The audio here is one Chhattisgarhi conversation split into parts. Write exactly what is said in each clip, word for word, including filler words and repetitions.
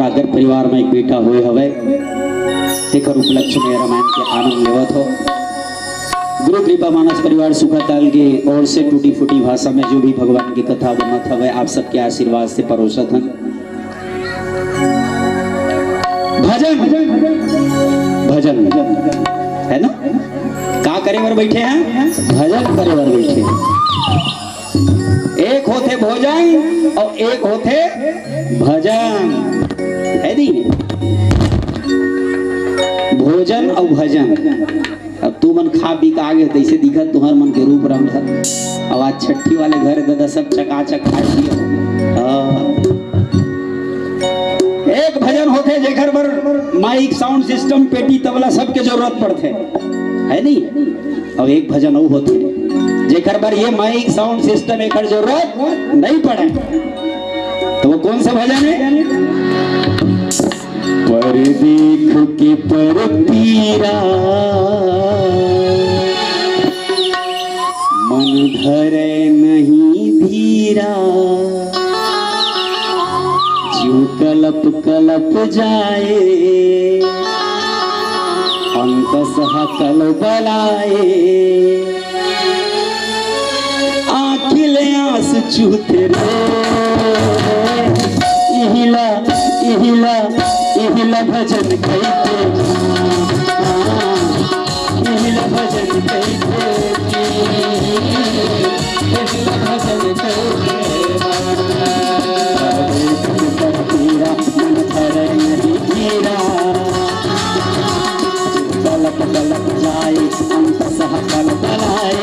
अगर परिवार में एक बेटा होए हवय, तेकर उपलक्ष्य में रामायण के आनंद लेवत हो। गुरु कृपा मानस परिवार सुखाताल के ओर से टूटी फूटी भाषा में जो भी भगवान की कथा बनत हवय, आप सबके आशीर्वाद से परोसत हन। भजन, भजन, है ना? का करे बर बैठे हैं? भजन करे बर बैठे हैं। एक होथे भोजन और एक होथे भजन, है दी? भोजन और भजन। अब तू मन खा पी के आगे तैसे दिखत तुहर मन के रूप रंग ह। अब आज छट्ठी वाले घर दादा सब चकाचक खा पिए। हाँ। एक भजन होथे जेकर बर माइक, साउंड सिस्टम, पेटी, तबला सबके जरूरत पड़थे, है नी? अब एक भजन अउ होथे जेकर बर ये माइक, साउंड सिस्टम एकर जरूरत नहीं पड़े। तो वो कौन सा भजन है? परदेख के परतीरा, मन धरे नहीं धीरा। जीव कलप कलप जाए, अंतस हकल बलाए। आँखी ले आंस चूहते रे, इहिला, इहिला, इहिला भजन कइके, इहिला भजन कइके, इहिला भजन कइके। तेरा मन भरे नहीं तेरा। गलत गलत जाए, अंत सहकल बलाए।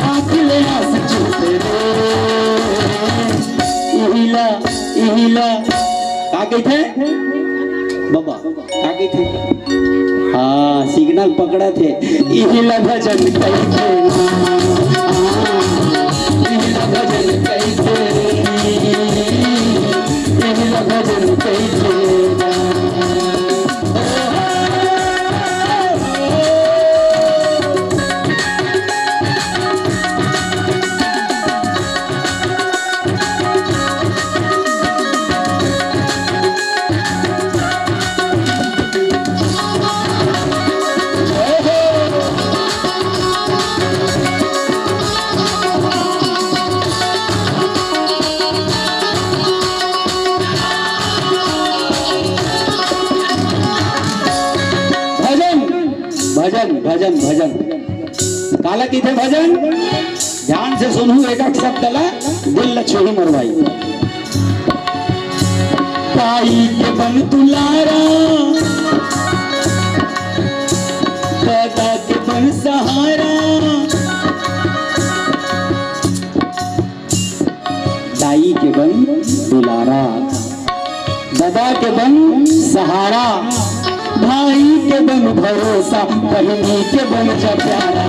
आँख ले आंस चूहते रे। इहिला, इहिला। का कहिथे? बाबा, का कहिथे? हाँ, सिग्नल पकड़त हे। इहिला भजन कहिथे। इहिला भजन कहिथे। इहिला भजन कहिथे। भजन, भजन, भजन, भजन। काला कहिथे भजन? ध्यान से सुनहू, एक एक शब्द ला, दिल ला छूही मोर भाई। ताई के बन दुलारा, दादा के बन सहारा। दाई के बन दुलारा, ददा के बन सहारा, भाई के बन भरोसा, बहिनी के बन जा प्यारा।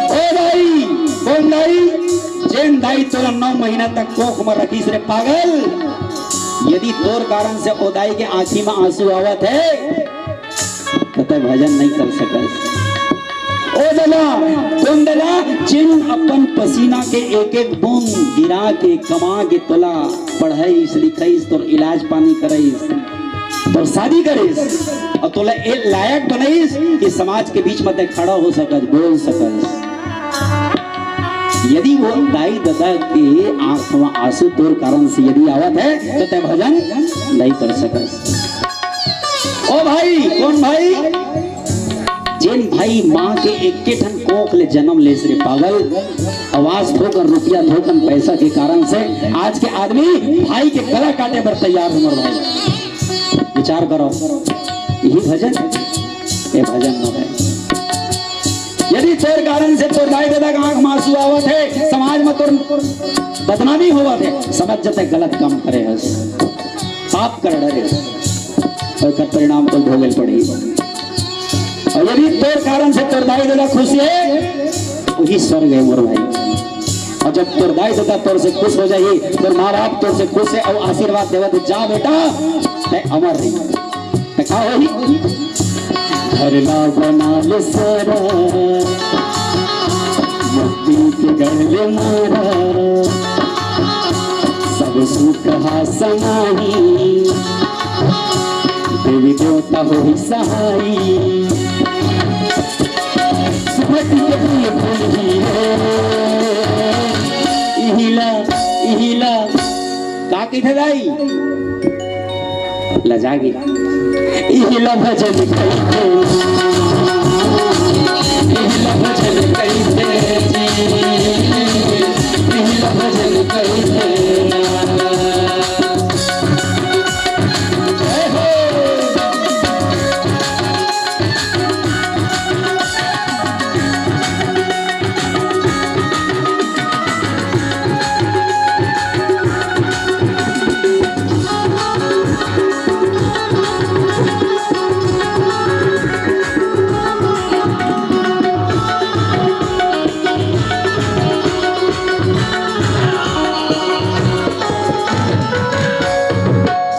ओ दाई, कोन दाई? जेन दाई तोला नौ महीना तक कोख म रखिस रे पागल। यदि तोर कारण से ओ दाई के आँखी म आंसू आवत हे, त तैं भजन नहीं कर सकस। ओ ददा, कोन ददा, जिन अपन पसीना के एक एक बूंद गिरा के, कमा के तोला पढ़ाईस, लिखाईस, तोर इलाज पानी कराईस, तोर शादी करिस, अउ तोला ए लायक बनाईस कि समाज के बीच म तैं खड़ा हो सकस, बोल सकस। यदि वो दाई ददा के आंख म आंसू तोर कारण से यदि आवत हे, त तैं भजन नहीं कर सकस। ओ भाई, कोन भाई? जेन भाई माँ के एके ठन कोख ले जन्म लेस रे पागल, अउ आज थोकन रुपया, थोकन पैसा के कारण से आज के आदमी भाई के गला काटे बर तैयार हे मोर भाई। विचार करो, यही भजन, ये भजन नोहे। यदि तोर कारण से तोर दाई ददा के आंख म आंसू आवत हे, समाज म तोर बदनामी होवत हे, समझ जा तैं गलत काम करे हस, पाप कर डरे हस, अउ एकर परिणाम तोला भोगे ल पड़ही। अउ यदि तोर कारण से तोर दाई ददा खुश हे, वही स्वर्ग हे मोर भाई। अउ जब तोर दाई ददा तोर से खुश हो जाही, तोर माँ बाप तोर से खुश हे अउ आशीर्वाद देवत हे, जा बेटा, तैं अमर रही। त का होही? घर ला बना ले सारा, मुक्ति के गढ़ ले मारा, सब सुख हा समाही, देवी देवता होही सहाई। सुमति के फूल फूल ही रे, इहिला, इहिला, का कहिथे दाई? लजा गे। इहिला भजन कहिथे, इहिला भजन कहिथे जी, इहिला भजन कहिथे। जय हो।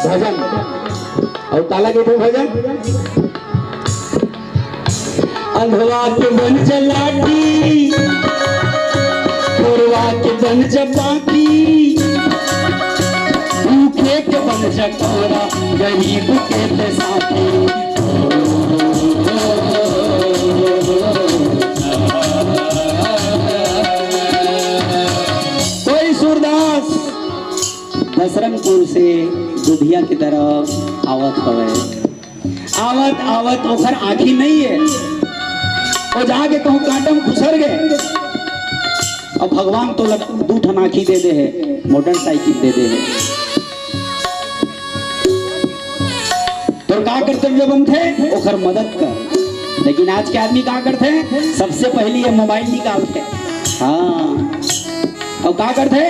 भजन। अउ काला के भजन। अंधवा के बन जा लाठी, कोरवा के बन जा बाकी, भूखे के बन जा कोरा, गरीब के ते साथी। कोई सूरदास दसरंगपुर से दुधिया की तरफ आवत हवे। आवत आवत ओखर आँखी नहीं है, वो जाके कहूँ कांटा म खुसर गे। अब भगवान तो लग, दू ठन आँखी दे दे है, मोटरसाइकिल दे दे है। तोर का कर्तव्य बनथे? ओखर मदद कर। लेकिन आज के आदमी का करथे? सबसे पहली ये मोबाइल निकालथे। हाँ, अब का करथे?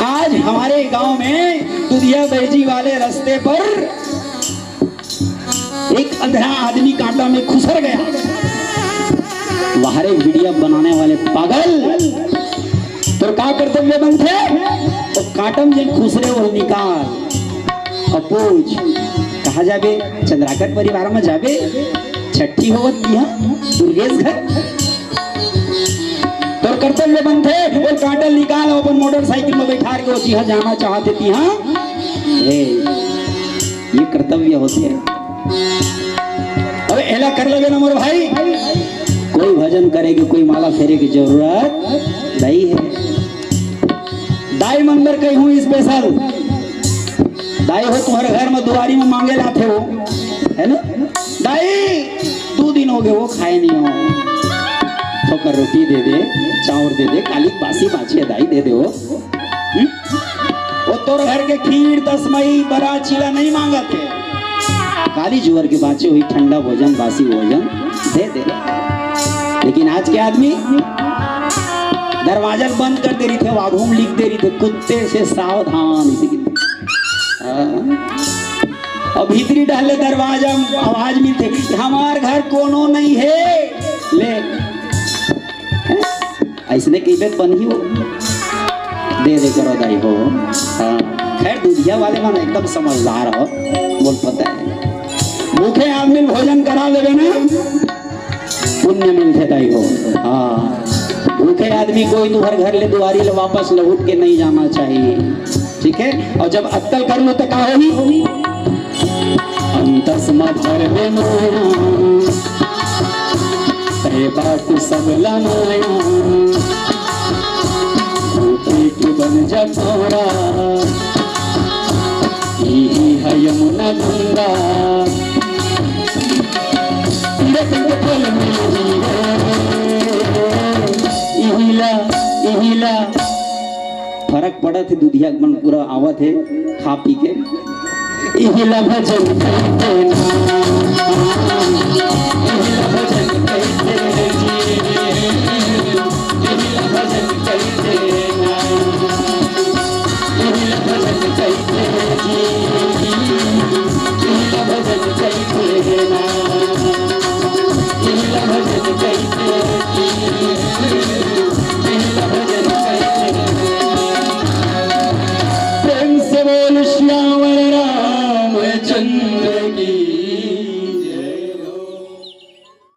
आज हमारे गांव में दुधिया बैजी वाले रास्ते पर एक अंधरा आदमी कांटा में खुसर गया। वाह रे वीडियो बनाने वाले पागल, तोर का कर्तव्य बनथे? वो कांटा में जेन खुसरे वो निकाल। अब पूछ, कहाँ जाबे? चंद्राकर परिवार में जाबे? छठी होवत तिहा दुर्गेश घर। तोर कर्तव्य बनथे, वो कांटा निकाल, अपन मोटरसाइकिल में बैठार के वो जिहा जाना चाहथे तिहा। ए, ये कर्तव्य होथे। अब एला कर लेबे ना मोर भाई, कोई भजन करे के, कोई माला फेरे के जरूरत नहीं है। दाई मंदिर कही हूँ स्पेशल। दाई हो, तुम्हारे घर में दुआरी में मांगे लाथे हो, है ना? दाई, दू दिन हो गए वो खाए नहीं हो, थोकर रोटी दे दे, चाउर दे दे, काली बासी बाची है दाई, दे दे वो। हम्म? वो तोर घर के खीर, दसमई, बरा, चीला नहीं मांगत है। काली जुवर के बाचे हुई ठंडा भोजन, बासी भोजन दे दे। लेकिन आज के आदमी दरवाजा बंद कर दे रहिथे, आघू म लिख दे रहिथे, "कुत्ते से सावधान।" हाँ। और भीतरी डहले दरवाजा म आवाज मिलथे, "हमार घर कोनो नहीं है।" ले, अइसने कहिबे त बनही वो। दे दे करो दाई हो। हाँ, खैर दुधिया वाले मन एकदम समझदार हो, मोला पता है। भूखे आदमी ल भोजन करा लेबे ना, पुण्य मिलथे दाई हो। हाँ, भूखे आदमी कोई तुहर घर ले दुआरी ले वापस लहुट के नहीं जाना चाहिए, ठीक है? और जब अक्कल कर लो तो का होही? अंतस म धर ले माया, तय बात सब ला माया, भूखे के बन जा कौड़ा, इही है यमुना गंगा। तीरथ के फल मिलही रे, इहिला, इहिला। फरक पड़त हे, दुधिया मन पूरा आवत हे खा पी के। इहिला भजन कहिथे ना, इहिला भजन कहिथे जी, इहिला भजन कहिथे ना, इहिला भजन कहिथे जी, इहिला भजन कहिथे ना, इहिला भजन कहिथे जी, इहिला भजन कहिथे ना। प्रेम से बोल सियावर रामचंद्र